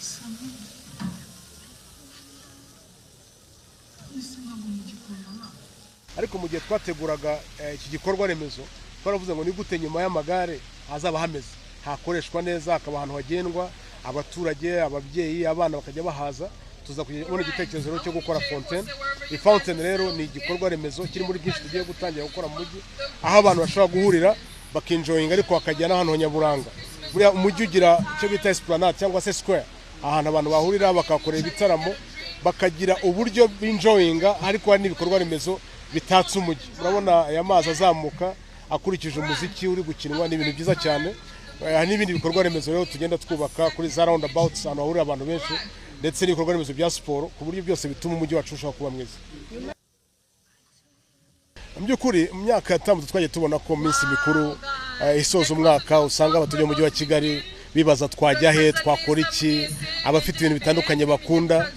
Sami, ese ntabwo mugikundana? Ariko mu gihe twateguraga iki gikorwa remezo, twaravuze ngo ni gute nyuma y'amagare hazaba hameze, hakoreshwa neza, hakaba ahantu hagendwa, abaturage, ababyeyi, abana bakajya bahaza. Tuza kubona igitekerezo rero cyo gukora fontaine. Iyi fountain rero ni igikorwa remezo kiri muri byinshi tugiye gutangira gukora mu mujyi, aho abantu bashobora guhurira bakinjoyinga, ariko bakajya n'ahantu nyaburanga. Buriya umujyi ugira icyo bita esplanade cyangwa se square, ahantu abantu bahurira bakahakorera ibitaramo, bakagira uburyo binjoyinga, ariko hari n'ibikorwa remezo bitatse umujyi. Murabona aya mazi azamuka akurikije umuziki uri gukinwa, ni ibintu byiza cyane. Hari n'ibindi bikorwa remezo rero tugenda twubaka kuri za roundabouts, ahantu hahurira abantu benshi, ndetse n'ibikorwa remezo bya siporo, ku buryo byose bituma umujyi wacu urushaho kuba mwiza. Mu by'ukuri, mu myaka yatambutse twagiye tubona ko mu minsi mikuru isoza umwaka usanga abatuye umujyi wa Kigali bibaza: twajya he, twakora iki? Abafite ibintu bitandukanye bakunda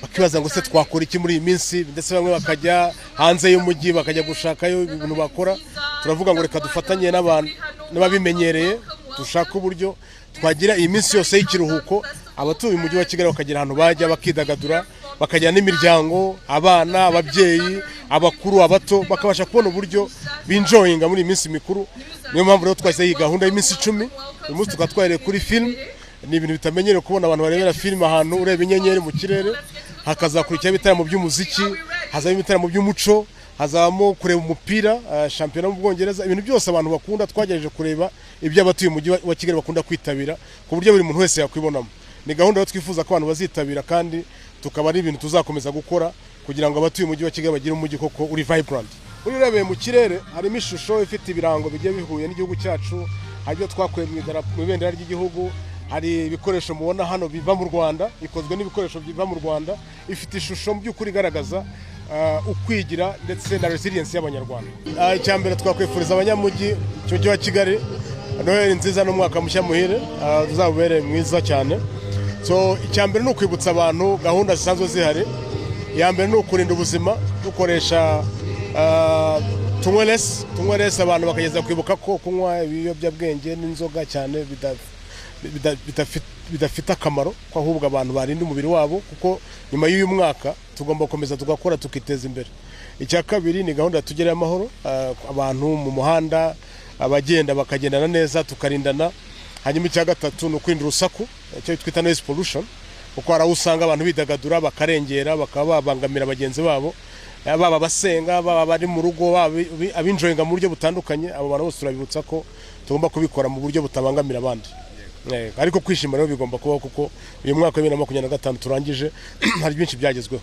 bakibaza ngo se twakora iki muri iyi minsi? Ndetse bamwe bakajya hanze y'umujyi, bakajya gushakayo ibintu bakora. Turavuga ngo reka dufatanye n'abantu n'ababimenyereye, dushake uburyo twagira iyi minsi yose y'ikiruhuko, abatuye umujyi wa Kigali bakagira ahantu bajya bakidagadura, bakajyana n'imiryango, abana, ababyeyi, abakuru, abato, bakabasha kubona uburyo binjoyinga muri iyi minsi mikuru. Niyo mpamvu rero twashyizeho iyi gahunda y'iminsi 10. Uyu munsi tukaba twahereye kuri film. Ni ibintu bitamenyerewe kubona abantu barebera filime ahantu ureba inyenyeri mu kirere. Hakazakurikiraho ibitaramo by'umuziki, hazabamo ibitaramo by'umuco, hazabamo kureba umupira, shampiyona mu Bwongereza, ibintu byose abantu bakunda. Twagerageje kureba ibyo abatuye umujyi wa Kigali bakunda kwitabira, ku buryo buri muntu wese yakwibonamo. Ni gahunda rero twifuza ko abantu bazitabira, kandi tukaba ari ibintu tuzakomeza gukora kugira ngo abatuye umujyi wa Kigali bagire umujyi koko uri vibrant. Uri urebeye mu kirere, harimo ishusho ifite ibirango bigiye bihuye n'igihugu cyacu. Hari ibyo twakuye mu ibendera ry'igihugu, hari ibikoresho mubona hano biva mu Rwanda, ikozwe n'ibikoresho biva mu Rwanda. Ifite ishusho mu by'ukuri igaragaza ukwigira ndetse na resilience y'Abanyarwanda. Icya mbere twakwifuriza abanyamujyi cy'umujyi wa Kigali Noheli nziza n'umwaka mushya muhire, uzabubere mwiza cyane. So icya mbere ni ukwibutsa abantu gahunda zisanzwe zihari. Iya mbere ni ukurinda ubuzima dukoresha tunywe less, tunywe less. Abantu bakageza kwibuka ko kunywa ibiyobyabwenge n'inzoga cyane bidafite akamaro, ko ahubwo abantu barinda umubiri wabo, kuko nyuma y'uyu mwaka tugomba gukomeza tugakora, tukiteza imbere. Icya kabiri ni gahunda tugereyo amahoro, abantu mu muhanda, abagenda bakagendana neza, tukarindana. Hanyuma icya gatatu ni ukwirinda urusaku, icyo twita noise pollution, kuko hari aho usanga abantu bidagadura bakarengera, bakaba babangamira bagenzi babo, baba abasenga, baba bari mu rugo, baba abinjoyinga mu buryo butandukanye. Abo bantu bose turabibutsa ko tugomba kubikora mu buryo butabangamira abandi. Ariko kwishima rero bigomba kubaho, kuko uyu mwaka wa 2025 turangije hari byinshi byagezweho.